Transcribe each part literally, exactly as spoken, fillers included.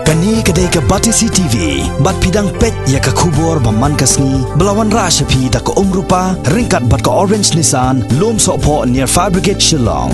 Kane ka dei ka Batesi T V, bad phi dang peit ïa ka khubor ba man ka sngi, ba la wanrah sha phi da ka Umrupa, ryngkat bad ka Orange Nissan, Lumsohphoh near Fire Brigade Shillong.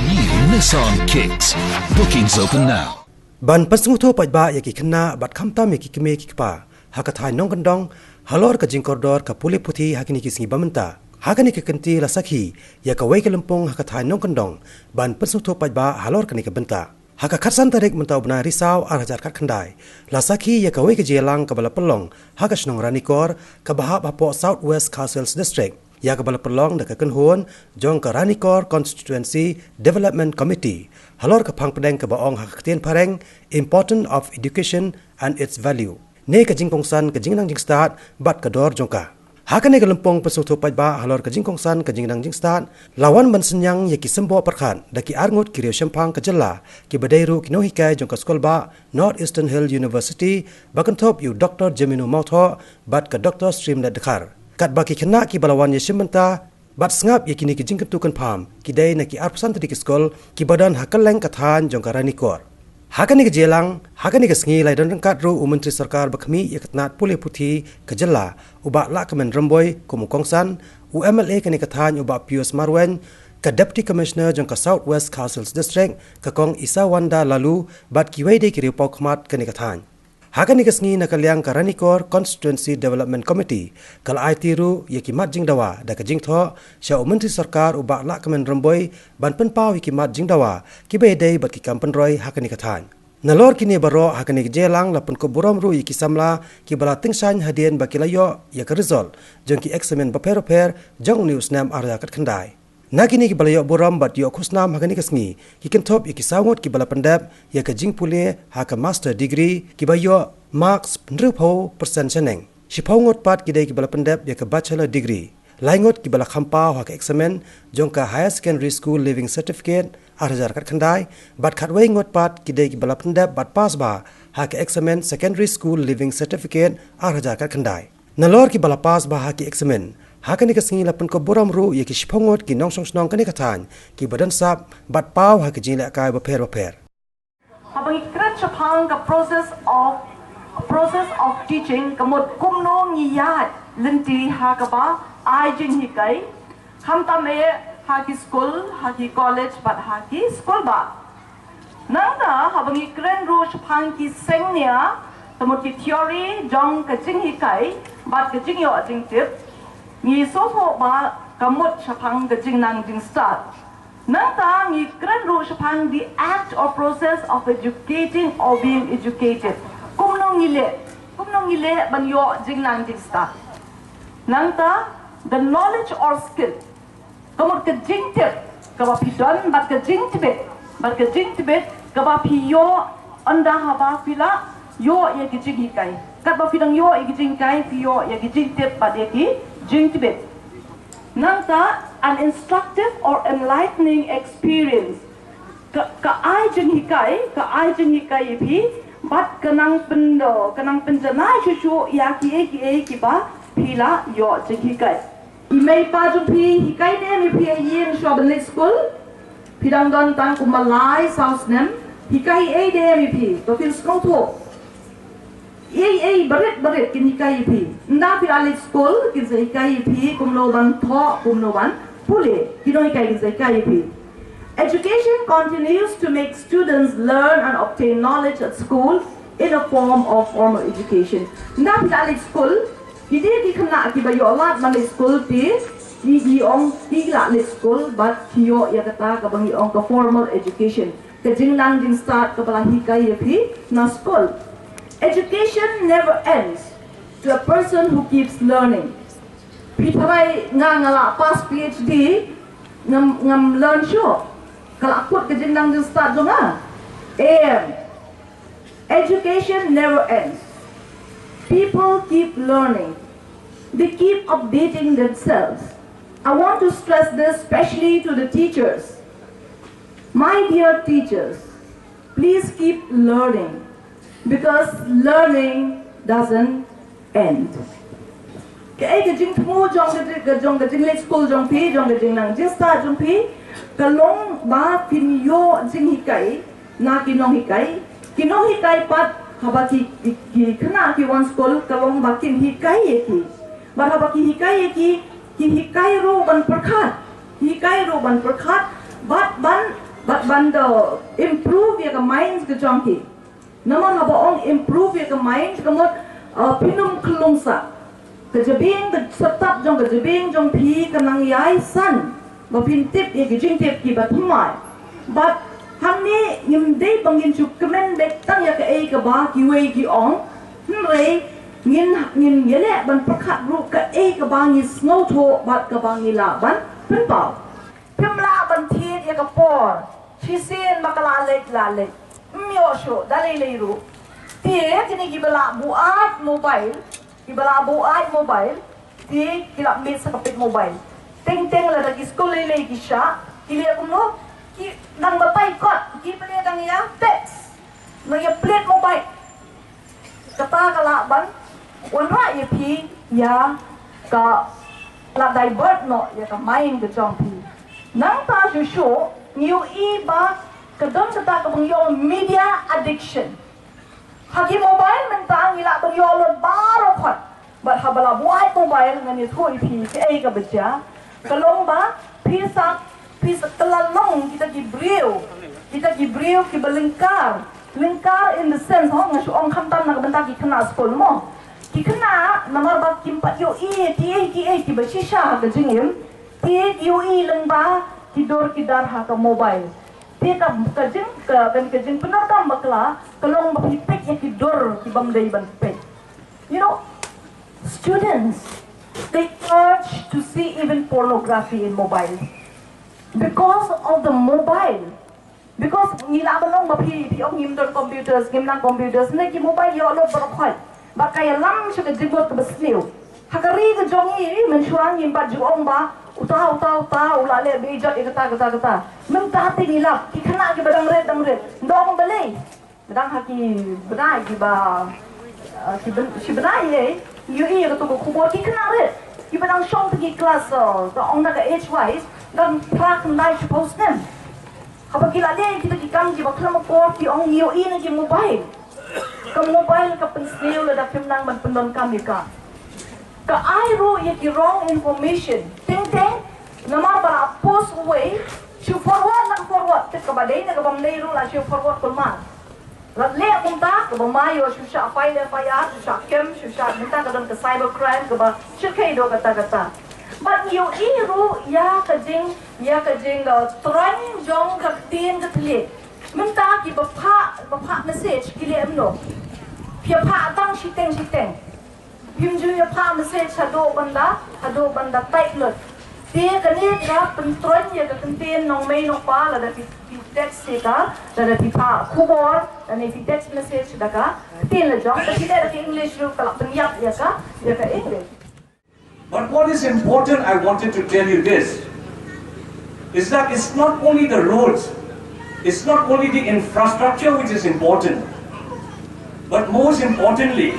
New Nissan Kicks. Bookings open now. Ban pynsngewthuh paidbah ïa ki khynnah bad khamtam ïa ki kmie ki kpa ha ka thaiñ Nongkyndong, halor ka jingkordor ka pule puthi ha kine ki sngi ba mynta. Ha kane ka kynti la sakhi ïa kawei ka lympung ha ka thaiñ Nongkyndong ban pynsngewthuh paidbah halor kane ka bynta. Ha ka khatsan tarik mynta u bnai Risaw ar hajar khatkhyndai, la sakhi ïa kawei ka jingïalang kaba la pynlong ha ka shnong Ranikor, kaba hap hapoh South West Khasi Hills District, ïa kaba la pynlong da ka kynhun jong ka Ranikor Constituency Development Committee, halor ka phang pdeng kaba ong ha ka ktien phareng, Importance of Education and Its Value, ne ka jingkongsan ka jingnang jingstad bad ka dor jong ka. Ha kane ka lympung pynsngewthuh paidbah halor ka jingkongsan ka jingnang jingstad, la wan ban synñiang ïa ki symboh pyrkhat da ki arngut ki riewshemphang ka jylla, kiba dei ruh ki nonghikai jong ka skul bah North Eastern Hill University, ba kynthup ïa u Doktor Jemino Mawthoh bad ka Doktor Streamlet Dkhar. Katba ki khynnah kiba la wan ïashim bynta bad sngap ïa kine ki jingkyntu kynpham, ki dei na ki arphew san tylli ki skul kiba don ha kylleng ka thaiñ jong ka Ranikor. Ha kane ka jingïalang, ha kane ka sngi la ïadon ryngkat ruh u Myntri Sorkar ba khmih ïa ka tnat pule puthi ka jylla, u Bah Lahkmen Rymbui, kum u kongsan, u M L A kane ka thaiñ u Bah Pius Marwein, ka Deputy Commissioner jong ka South West Khasi Hills District, ka Kong Isawanda Laloo, bad kiwei de ki riewpawkhmat kane ka thaiñ. Ha kane ka sngi na ka liang ka Ranikor Constituency Development Committee, ka la aiti ruh ïa ki mat jingdawa da ka jingthoh sha u Myntri Sorkar u Bah Lahkmen Rymbui ban pynpaw ïa ki mat jingdawa kiba ïadei bad ki kam pynroi ha kane ka thaiñ. Nalor kine baroh, ha kane ka jingïalang la pynkup burom ruh ïa ki samla kiba la tyngshaiñ hadien ba ki la ïoh ïa ka result jong ki eksamin bapher bapher jong une u snem ar hajar khatkhyndai. Na kine kiba la ïoh burom bad ïoh khusnam ha kane ka sngi, ki kynthup ïa ki saw ngut kiba la pyndep ïa ka jingpule ha ka master degree, kiba ïoh marks hynriewphew percent shaneng. Shiphew ngut pat ki dei kiba la pyndep ïa ka bachelor degree. Lai ngut kiba la kham paw ha ka eksamin jong ka Higher Secondary School Leaving Certificate ar hajar khatkhyndai, bad khatwei ngut pat ki dei kiba la pyndep bad pass bha ha ka eksamin Secondary School Leaving Certificate ar hajar khatkhyndai. Nalor kiba la pass bha ha ki eksamin, ha kane ka sngi la pynkup burom ruh ïa ki shiphew ngut ki nongshong shnong kane ka thaiñ, kiba don sap bad paw ha ki jinglehkai bapher bapher. Haba ngi kren shaphang ka process of, process of teaching, ka mut kumno ngi ïaid lynti ha kaba ai jinghikai, khamtam eh ha ki skul, ha ki college bad ha ki skul bah. Nangta haba ngi kren ruh shaphang ki seng nia, ka mut ki theory jong ka jinghikai bad ka jingïoh jingtip, ngi sngewthuh ba ka mut shaphang ka jingnang jingstad. Nangta ngi kren ruh shaphang the act or process of educating or being educated. Kumno ngi leh, kumno ngi leh ban ïoh jingnang jingstad. Nangta the knowledge or skill, ka mut ka jingtip kaba phi don bad ka jingtbit, bad ka jingtbit kaba phi ïoh ynda haba phi la ïoh ïa ki jinghikai. Katba phi dang ïoh ïa ki jinghikai, phi ïoh ïa ki jingtip bad ïa ki jingtbit. Nangta an instructive or enlightening experience, ka, ka ai jinghikai, ka ai jinghikai ïa phi bad ka nang pyndonkam, ka nang pynjanai shuh shuh ïa kiei kiei kiba phi la ïoh jinghikai. I mei i pa jong phi hikai ne em ïa phi ha ïing shuwa ban leit skul? Phi dang don tang kumba lai saw snem, hikai ei de em ïa phi, to phin sngewthuh. Ei ei barit barit kin hikai ïa phi. Ynda phi la leit skul kin sa hikai ïa phi kumno ban thoh, kumno ban pule. Kino hikai kin sa hikai ïa phi. Education continues to make students learn and obtain knowledge at school in a form of formal education. Ynda phi la leit skul, ki dei ki khynnah kiba ïoh lad ban leit skul te, ki, ki ong ki la leit skul bad ki ïoh ïa kata kaba ngi ong ka formal education. Ka jingnang jingstad kaba la hikai ïa phi na skul. Education never ends to a person who keeps learning. Phi tharai nga nga la pass P H D, ngam, ngam learn shuh? Ka la kut ka jingnang jingstad jong nga? Em. Education never ends. People keep learning. They keep updating themselves. I want to stress this specially to the teachers. My dear teachers, please keep learning, because learning doesn't end. Kaei ka jingthmu jong ka, ka jong ka jingleit skul jong phi, jong ka jingnang jingstad jong phi, ka long ba phin ïoh jinghikai na ki nonghikai, Ki nonghikai pat haba ki, ki, ki khynnah ki wan skul ka long ba kin hikai ïa ki. Bad haba ki hikai ïa ki, ki hikai ruh ban pyrkhat. Ki hikai ruh ban pyrkhat. Bad ban, bad ban da improve ïa ka mind ka jong ki. Namar haba ong improve ïa ka mind ka mut, uh, pynum khlung sa. Ka jabieng, ka setup jong ka jabieng jong phi ka nang ïai san ba phin tip ïa ki jingtip kiba thymmai. Bad hangne ngim dei ba ngin shu kmen beit tang ïa kaei kaba kiwei ki ong. Hynrei ngin, ngin ïaleh ban pyrkhat ruh kaei kaba ngi sngewthuh bad kaba ngi lah ban pynpaw. Phim lah ban thied ïa ka por. Shisien ba ka la leit la leit. Ym ïoh shuh da lei lei ruh. Te kine kiba la buaid mobile, kiba la buaid mobile, te ki la miet sa ka peit mobile. Teng teng lada ki skul lei lei ki shah, ki leh kumno, ki dang batai kot, ki pynleh dang ïa text. Na ïa pynleh mobile. Kata ka lah ban wanrah ïa phi ïa ka, lah divert noh ïa ka mind ka jong phi. Nangta shuh shuh ngi ïohi ba ka don kata kaba ngi ong media addiction. Ha ki mobile mynta ngi lah ban ïoh lut baroh khoit. Bad haba la buaid mobile ngan ïathuh ïa phi kaei kaba jia. Ka long ba phi sa, phi sa kylla long kita ki briew, kita ki briew kiba lyngkar, lyngkar in the sense, ho, nga shu ong khamtam na ka bynta ki khynnah skul mo. Ki khynnah namar ba kim pat ïohi kiei kiei kiba shisha ha ka jingim, ki ïohi lyngba ki dur ki dar ha ka mobile. Te ka, ka jing, ka, ka, ka jingpyndonkam bakla ka long ba phi peit ïa ki dur kibym dei ban peit. You know, students, they urge to see even pornography in mobile. Because of the mobile. Because ngi lah ban ong ba phi, phi ong ngim don computers, ngim nang computers, ne ki mobile ïoh lut baroh khoit. Ba ka ïalam sha ka jingmut kaba sniew. Ha ka ri ka jong ngi, mynshuwa ngim pat ju ong ba uta, uta, uta u la leh ba ijot ïa kata, kata, kata. Mynta te ngi lap, ki khynnah kiba dang rit, dang rit. Ym dei balei. Dang ha ki bnai kiba, ah, ki bn-, shi bnai ei, ïohi ïa kato ka khubor ki khynnah rit. Kiba dang shong ha ki klas, ah, ka ong da ka age wise, dang phra khyndai shiphew snem. Haba ki la leh kita ki kam kiba khlem akor ki ong ïohi na ki mobile. Ka mobile ka pynsniew lada phim nang ban pyndonkam ïa ka. Ka ai ruh ïa ki wrong information. Teng teng, namar ba la post uwei, shu forward na ka forward, te kaba dei na kabym dei ruh la shu forward kulmar. La leh kumta, kaba ma ïoh shu shah file F I R, shu shah kem, shu shah mynta ka don ka cyber crime, kaba shyrkhei doh kata kata. Bad ïohi ruh ïa ka jing, ïa ka jing, uh, troiñ jong ka ktien ka thylliej. Mynta kiba phah, ba phah message ki leh kumno. Phi phah tang shiteng shiteng. Phim ju ïa phah message haduh ban da, haduh ban da type lut. Te kane ka pyntroiñ ïa ka ktien nongmei nongpa lada phi, phi text ïa ka, lada phi phah khubor, lane phi text message da ka ktien la jong, te phi leh da ka English ruh ka la pynïap ïa ka, ïa ka English. But what is important, I wanted to tell you this, is that it's not only the roads, it's not only the infrastructure which is important, but most importantly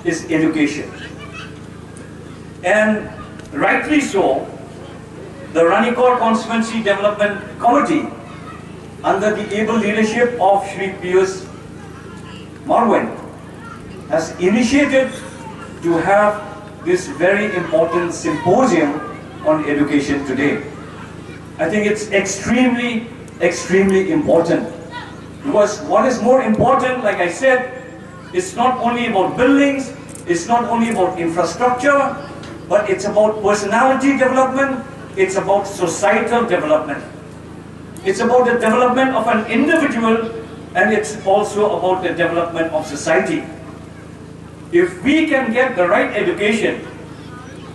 is education. And rightly so, the Ranikor Constituency Development Committee, under the able leadership of Shri Pius Marwin, has initiated to have this very important symposium on education today. I think it's extremely, extremely important, because what is more important, like I said, it's not only about buildings, it's not only about infrastructure, but it's about personality development, it's about societal development. It's about the development of an individual, and it's also about the development of society. If we can get the right education,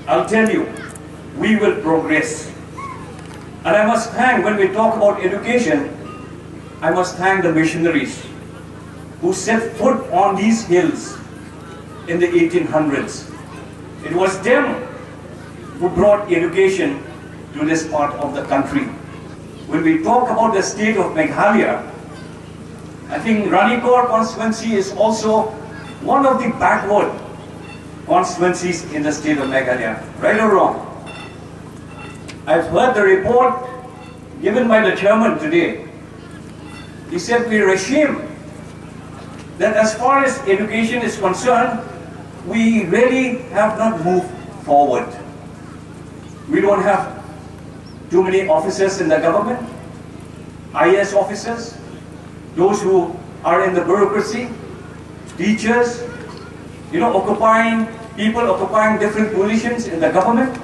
I'll tell you, we will progress. And I must thank, when we talk about education, I must thank the missionaries who set foot on these hills in the eighteen hundreds. It was them who brought education to this part of the country. When we talk about the state of Meghalaya, I think Ranikor constituency is also one of the backward constituencies in the state of Meghalaya, right or wrong? I've heard the report given by the chairman today He said, "We're ashamed that as far as education is concerned, we really have not moved forward. We don't have too many officers in the government, I A S officers, those who are in the bureaucracy, teachers, you know, occupying, people occupying different positions in the government."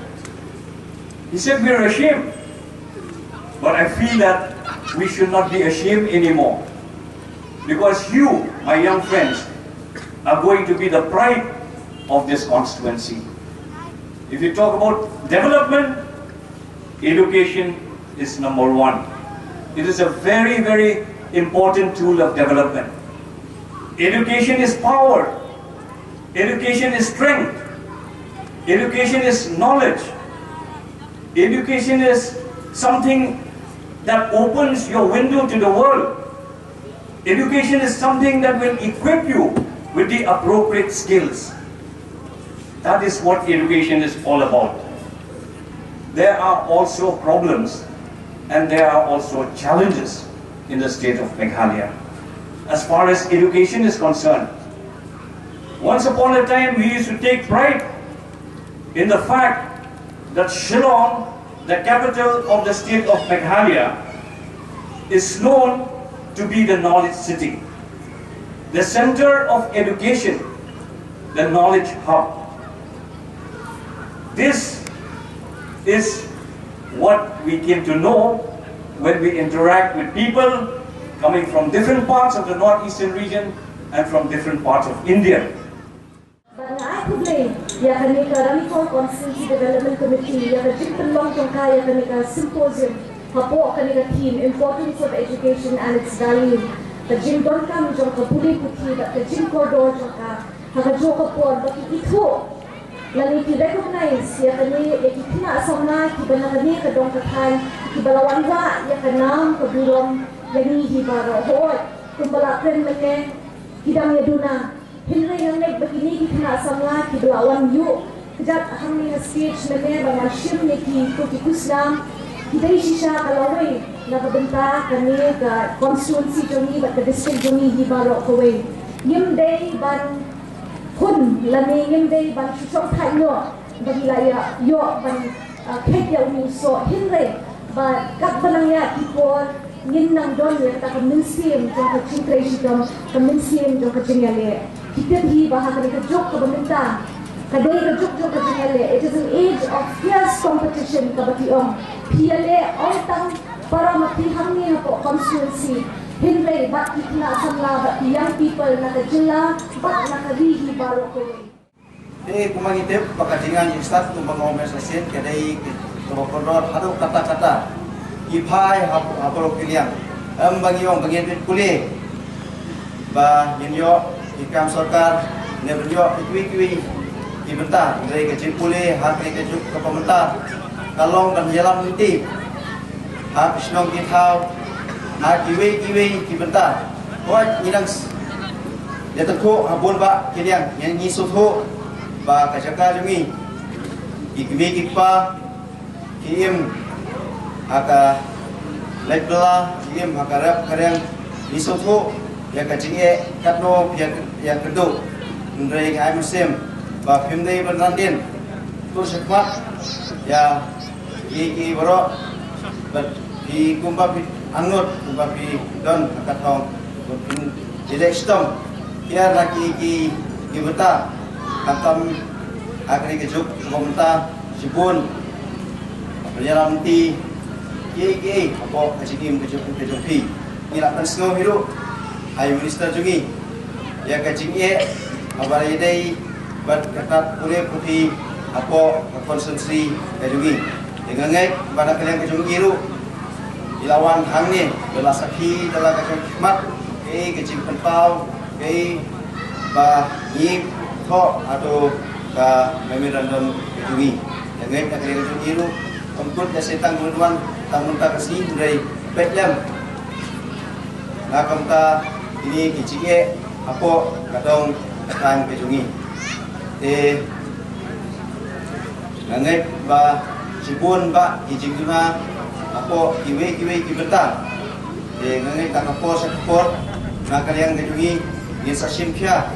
He said, "We're ashamed. But I feel that we should not be ashamed anymore. Because you, my young friends, are going to be the pride of this constituency." If you talk about development, education is number one. It is a very, very important tool of development. Education is power. Education is strength. Education is knowledge. Education is something that opens your window to the world. Education is something that will equip you with the appropriate skills. That is what education is all about. There are also problems and there are also challenges in the state of Meghalaya as far as education is concerned. Once upon a time, we used to take pride in the fact that Shillong, the capital of the state of Meghalaya, is known to be the knowledge city, the center of education, the knowledge hub. This is what we came to know when we interact with people coming from different parts of the northeastern region and from different parts of India. Bad nga ai khublei ïa kane ka Ranikor Constituency Development Committee ïa ka jingpynlong jong ka ïa kane ka symposium hapoh kane ka theme Importance of Education and Its Value. Ka jingdonkam jong ka pule puthi bad ka jingkordor jong ka ha kajuh ka por ba ki ithuh lane ki recognize ïa kane ïa ki khynnah samla kiba na kane ka dong ka thaiñ kiba la wanrah ïa ka nam ka burom ïa ngi hi baroh. Hooid, kumba la kren mynne, ki dang ïaduna. Hynrei nga ngeit ba kine ki khynnah samla kiba la wan ïuh kjat hangne ha stage mynne ban wan shim ïa ki ko ki khusnam, ki dei shisha ka lawei na ka bynta kane ka constituency jong ngi bad ka district jong ngi hi baroh kawei. Ngim dei ban hun lane ngim dei ban shu shongthait noh ba ngi la ïa ïoh ban, ah, kheit ïa une u soh, hynrei ba katba nang ïaid ki por ngin nang don ïa kata ka mynsiem jong ka jingtrei shitom, ka mynsiem jong ka jingïaleh. Ki tip hi ba ha kane ka juk kaba mynta ka dei ka juk jong ka jingïaleh. It is an age of fierce competition kaba ki ong. Phi ïaleh ym tang para ma phi hangne hapoh constituency, hynrei bad ki khynnah samla bad ki young people na ka jylla bad na ka ri hi baroh kawei. Te kumba ngi tip ba ka jingïaid jingstad kumba nga ong mynta shisien ka dei kaba kordor haduh katta katta. Ki phai ha, ha baroh ki liang. Em ba ngi ong ba ngin pule ba ngin ïoh ki kam sorkar ne ban ïoh kiwei kiwei ki bynta. Hynrei ka jingpule ha kane ka juk kaba mynta ka long ban ïalam lynti ha ki shnong ki thaw, ha kiwei kiwei ki bynta. Hooid, ngi dang s-, ïa tyngkhuh ha bun bah ki liang, ngi, ngi sngewthuh ba ka jaka jong ngi, ki kmie ki kpa ki im ha ka leit bylla, ki im ha ka rep ka riang. Ngi sngewthuh ïa ka jingeh katno ïa, ïa kyrduh. Hynrei nga ai mynsiem ba phim dei ban ran dien. Tur shakhmat ïa ki, ki baroh, bad phi kumba phi angnud, kumba phi don ha ka thong, kumba phi ïaleh shitom. Ki ar na ki, ki, ki bynta, khamtam ha kane ka juk kaba mynta, shibun ban ïalam lynti kiei kiei hapoh ka jingim ka jong, ka jong phi. Ngi la pynsngew hi ruh ha i Minister jong ngi ïa ka jingeh haba ïadei bad ka tat pule puthi hapoh ka constituency ka jong ngi. Te nga ngeit ba na ka liang ka jong ngi ruh, ngi la wan hangne da la sakhi da la ka jingkhmat kaei ka jingpynpaw, kaei ba ngi thoh haduh ka memorandum ka jong ngi. Nga ngeit na ka liang ka jong ngi ruh, ym kut ïa shisha tang ban wan tang mynta ka sngi, hynrei peit lem na ka bynta kine ki jingeh hapoh ka dong ka thaiñ ka jong ngi. Te nga ngeit ba shibun bah ki jingduna hapoh kiwei kiwei ki bynta. Nga ngeit ba ka por sha ka por, na ka liang ka jong ngi, ngin sa shim khia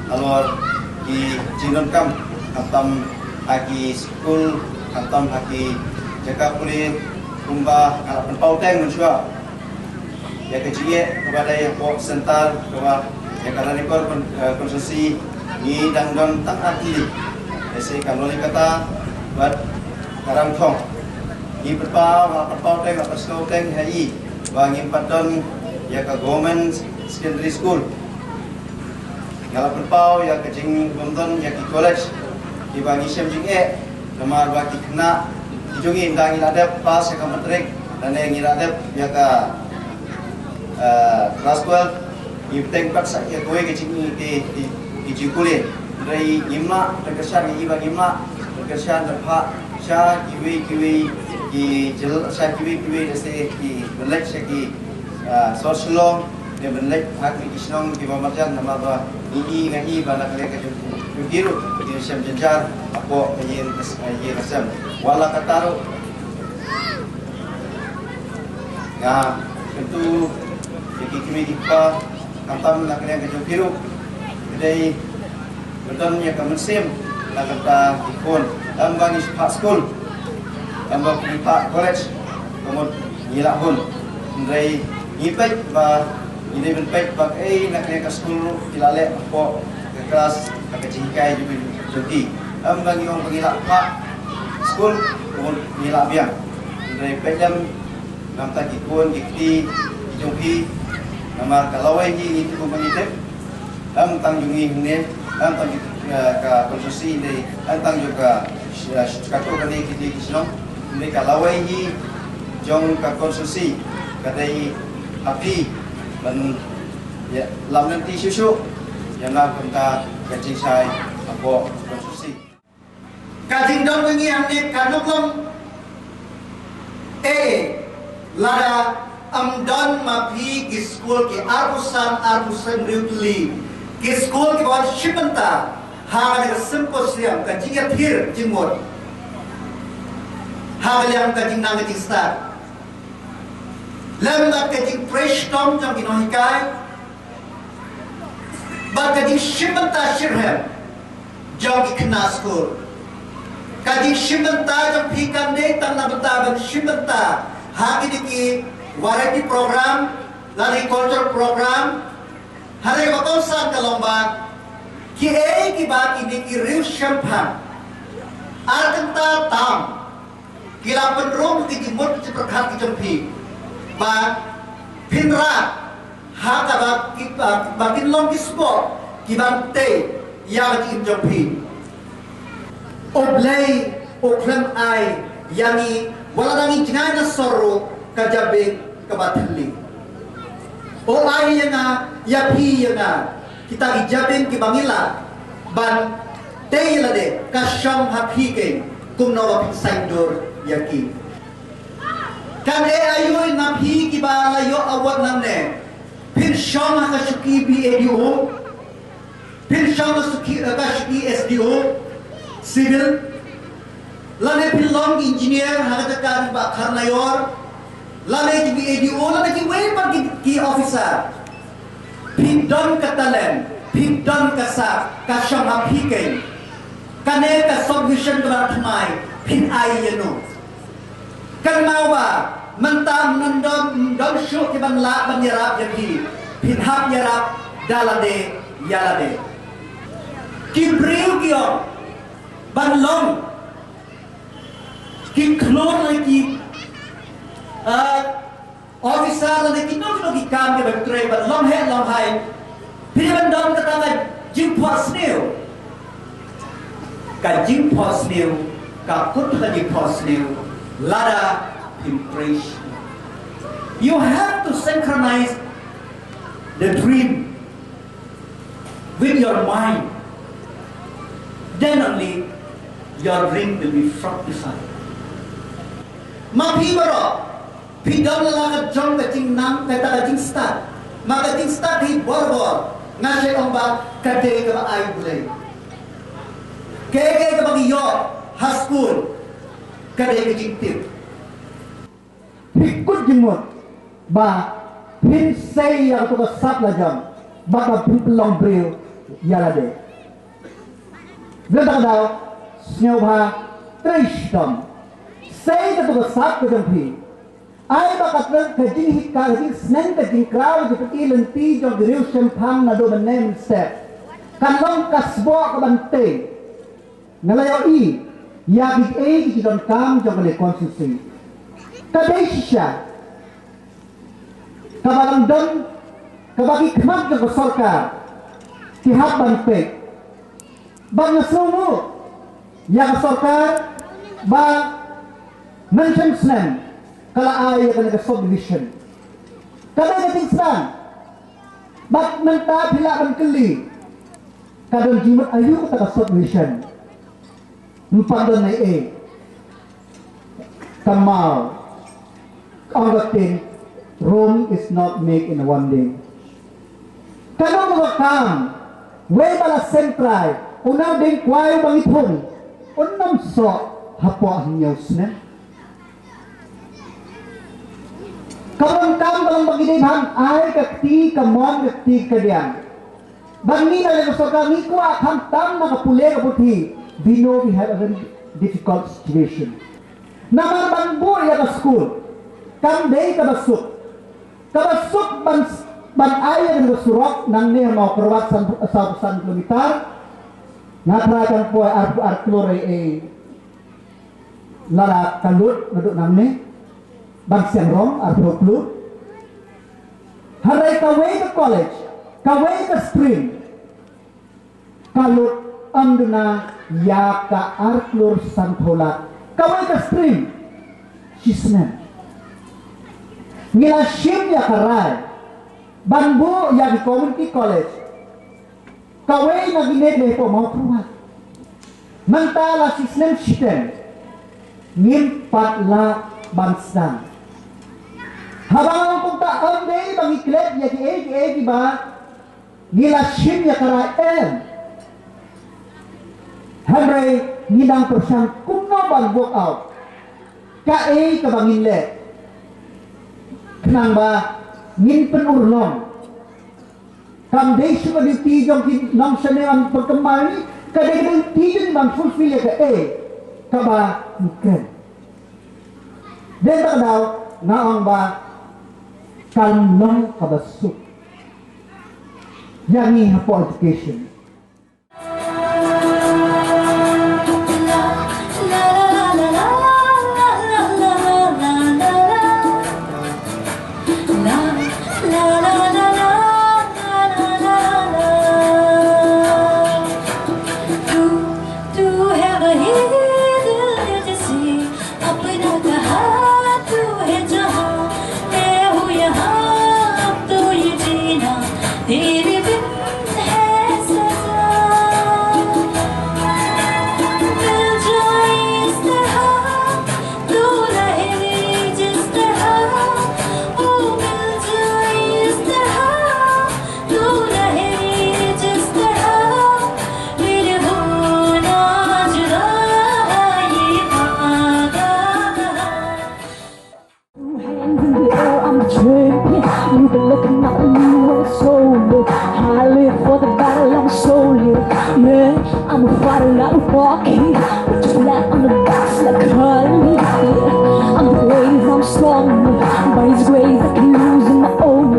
halor ki jingdonkam, khamtam ha ki skul, khamtam ha ki jaka pule, kumba nga la pynpaw teng mynshuwa. Ïa ka jingeh kaba dei hapoh centre, kaba ïa ka Ranikor kon-, eh, constituency, ngi dang don tang ar tylli. Jong ka Nonglakata bad ka Ramthong. Ngi pynpaw, nga pynpaw teng, nga pynpaw teng ha i ba ngim pat don ïa ka government secondary school. Nga la pynpaw ïa ka jingbymdon ïa ki college kiba ngi shem jingeh, namar ba ki khynnah ki jong ngi, ynda ngi la dep pass ïa ka matric lane ngi la dep ïa ka, eh, class twelve, ngi bteng pat sa ïa kawei ka jing, ki, ki, ki jingpule. Hynrei ngim lah ban kyrshan, ngi i ba ngim lah ban kyrshan, da phah sha kiwei kiwei ki jyl-, sha kiwei kiwei, lehse ki ban leit sha ki, ah, sor Shillong, ne ban leit ha ki shnong kiba marjan, namar ba ngi i, nga i ba na ka liang ka jong, jong ki ruh ki shem jynjar hapoh ka ïing, ka ïing ka sem. Wat la katta ruh, nga kyntu ïa ki kmie ki kpa, khamtam na ka liang ka jong ki ruh, ka dei ba don ïa ka mynsiem na ka bynta ki khun. Ym ba ngi shu phah skul, ym ba ngi phah college, ka mut ngi lah hun. Hynrei ngi peit ba, ngi dei ban peit ba kaei na kane ka skul ruh ki la leh hapoh ka klas, ha ka jinghikai jong ki, jong ki. Ym ba ngi ong ba ngi lah phah skul, ka mut ngi lah biang. Hynrei peit lem na ka bynta ki khun ki kti ki jong phi, namar ka lawei hi ngi tip, kumba ngi tip, ym tang jong ngi hangne, ym tang jong, eh, ka constituency hangne, ym tang jong ka, eh, katto katne ki, ki shnong, hynrei ka lawei hi jong ka constituency ka dei ha phi ban, ïa, lam lynti shuh shuh ïa na ka bynta ka jingshai hapoh constituency. Ka jingdon ka ngi hangne kan ym long eh, lada ym don ma phi ki skul ki arphew san, arphew san hynriew tylli, ki skul kiba wan shim bynta ha kane ka symposium, ka jingïathir jingmut ha ka liang ka jingnang ka jingstad, lem bad ka jingtrei shitom jong ki nonghikai, bad ka jingshim bynta shitrhem jong ki khynnah skul. Ka jingshim bynta jong phi kam dei tang na bynta ban shim bynta ha kine ki variety program lane culture program. Hynrei ba kongsan ka long ba kiei kiba kine ki riewshemphang ar kynta tam ki la pynrung ki jingmut ki jingpyrkhat ki jong phi, ba phin rah ha kaba ki, ba, ba kin long ki sport kiban tei ïa ka jingim jong phi. U Blei u khlem ai ïa ngi, wat la ngi jngai na sor ruh, ka jabieng kaba thylli. U ai ïa nga, ïa phi, ïa nga kita ki jabieng kiba ngi lah ban tei ïa lade, ka shong ha phi keiñ kumno ba phin saiñdur ïa ki. Kan dei aiu na phi kiba la ïoh award nangne, phin shong ha ka shuki B A D O, phin shong ha ka shuki, ka shuki S D O Civil, lane phin long engineer ha ka jaka ba Kharnaior, lane ki B A D O, lane kiwei pat ki, ki officer. Phi don ka talent, phi don ka sap, ka shong ha phi keiñ. Kane ka solution kaba thymmai, phin ai ïa no? Kynmaw ba mynta ym don, ym don shuh kiban lah ban ïarap ïa phi. Phin hap ïarap da lade ïa lade. Ki briew ki ong ban long ki khlur lane ki, ah, officer lane kino kino ki kam kiba trei ban long heh long hai, phi dei ban don kata ka jingphohsniew. Ka jingphohsniew, ka kut ka jingphohsniew lada phim trei. You have to synchronize the dream with your mind. Then only your dream will be fructified. Ma phi baroh phi don la ka jong ka jingnang, kata ka jingstad. Ma ka jingstad hi bor bor nga shait ong ba ka dei kaba ai U Blei. Kaei kaei kaba ngi ïoh ha skul ka dei ka jingtip. Phi kut jingmut ba Phin sei ïa kato ka sap la jong bad ba phin pynlong briew ïa lade. Bad kata ka daw, sngewbha trei shitom. Sei kato ka sap ka jong phi. Ai ba ka trei ka jinghikai, ka jingsneng, ka jingkraw, ka jingpyni lynti jong ki riew shemphang naduh mynne mynstep kan long ka sboh ka ban tei. Nga la ïohi ïa kiei kiei ki donkam jong kane ka constituency. Ka dei shisha kaba dang don, kaba ki khmat jong ka sorkar ki hap ban peit. Bad nga sngewnguh ïa ka sorkar ba mynshwa snem ka la ai ïa kane ka subdivision. Ka dei ka jingsdang. Bad mynta phi lah ban kylli, ka don jingmut aïu kata ka subdivision? Ym pat don ei ei. Ka mut, ong ka ktien, Rome is not made in one day. Ka don ka kam, wei ba la seng trai, u nongdie kwai ba ngi thung, un ym soh hapoh hynñiew snem. Ka donkam ba long ba ngi dei ban ai ka kti kamon, ka kti kadiang. Ba ngi na ka sorkar ngi kwah khamtam na ka pule ka puthi. We know we have a very difficult situation. Namar ban buh ïa ka skul kam dei kaba suk. Kaba suk ban, ban ai ïa ka surok nangne ha Mawkyrwat san, saw san kilometer. Nga trai kan poi ar, ar klur ei ei. Lada ka lut naduh nangne ban seng rong arphew klur. Hynrei kawei ka college, kawei ka stream, ka lut ym duna ïa ka ar klur sanphew lak. Kawei ka stream, shisnem. Ngi la shim ïa ka rai ban buh ïa ki community college. Kawei na kine ki dei hapoh Mawkyrwat. Mynta la shisnem shiteng ngim pat lah ban sdang. Haba nga ong kumta, ym dei ba ngi klet ïa kiei kiei kiba ngi la shim ïa ka rai, em. Hynrei ngi dang pyrshang kumno ban work out kaei kaba ngin leh khnang ba ngin pynurlong. Kam dei shuh ka duty jong ki nongshane ban pynkyndit, ka dei ka duty jong ngi ban fulfill ïa kaei kaba ngi kren. Dei ta ka daw nga ong ba kan long kaba suk ïa ngi hapoh education. Two hands in the air, I'm a champion. You can look at me, you were so lit. I live for the battle, I'm so lit. Yeah, I'm a fighter, not a walking. Put your flag on the box like a honey. Yeah, I'm the wave, I'm strong. By his grace, I can lose my own.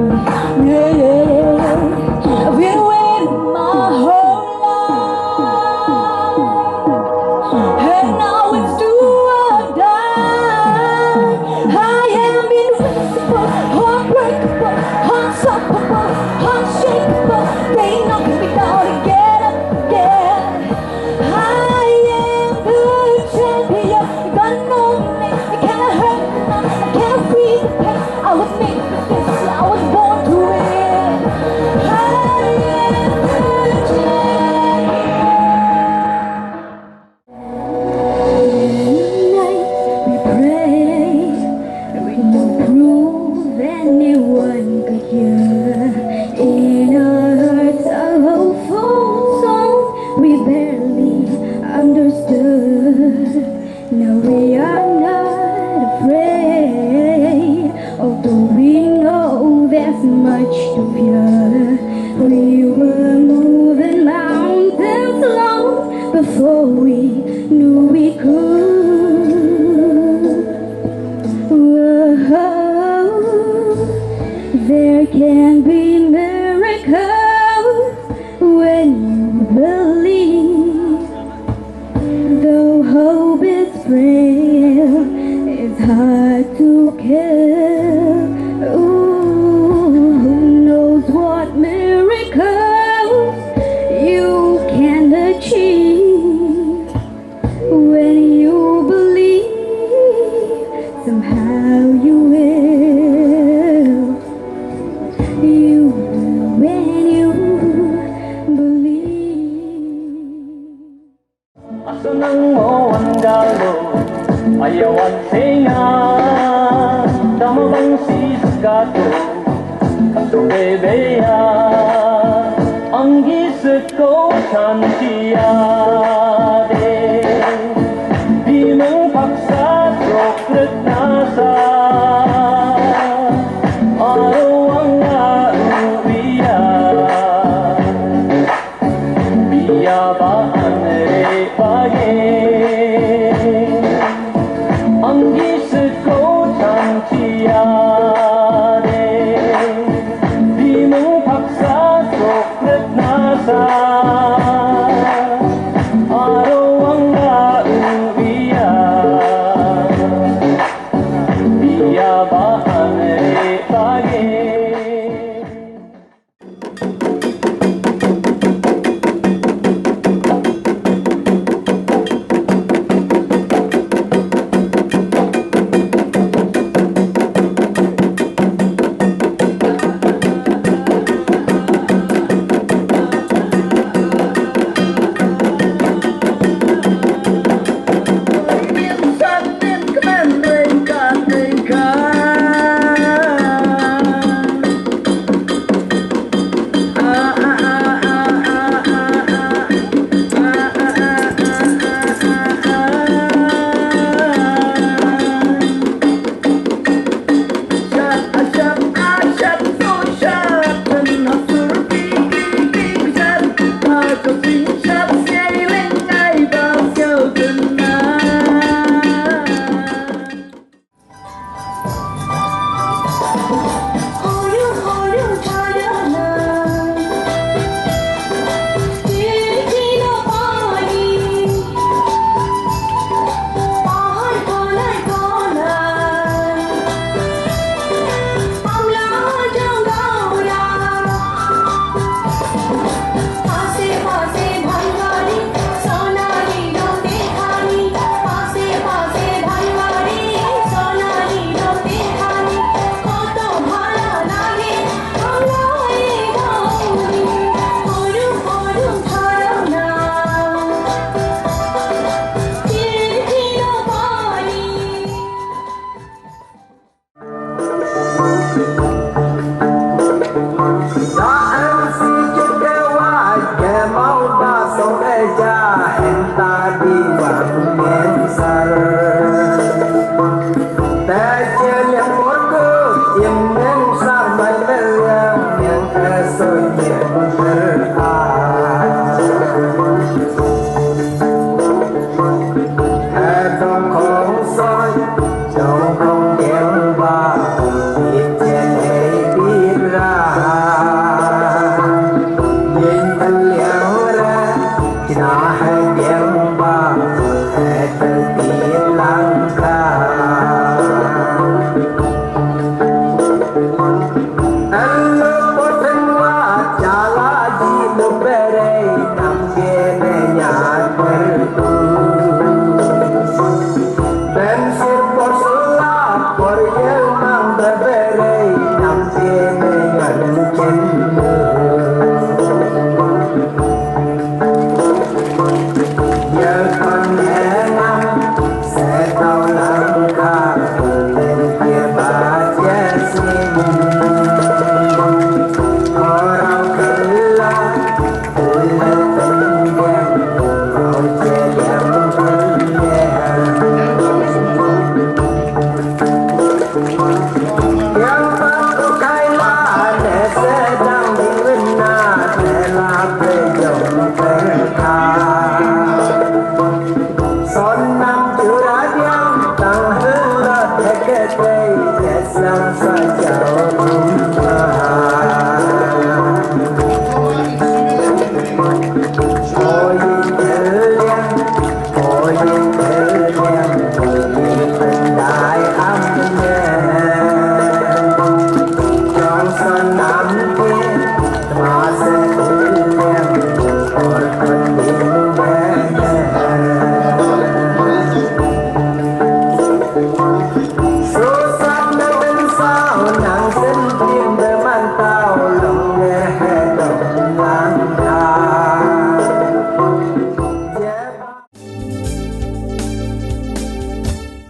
Yeah, yeah, yeah, yeah. I've been waiting my whole life. And now it's do or die. I am invincible, unbreakable, unstoppable, unshakable. They knock me down to get up again. I am Ko Shantia.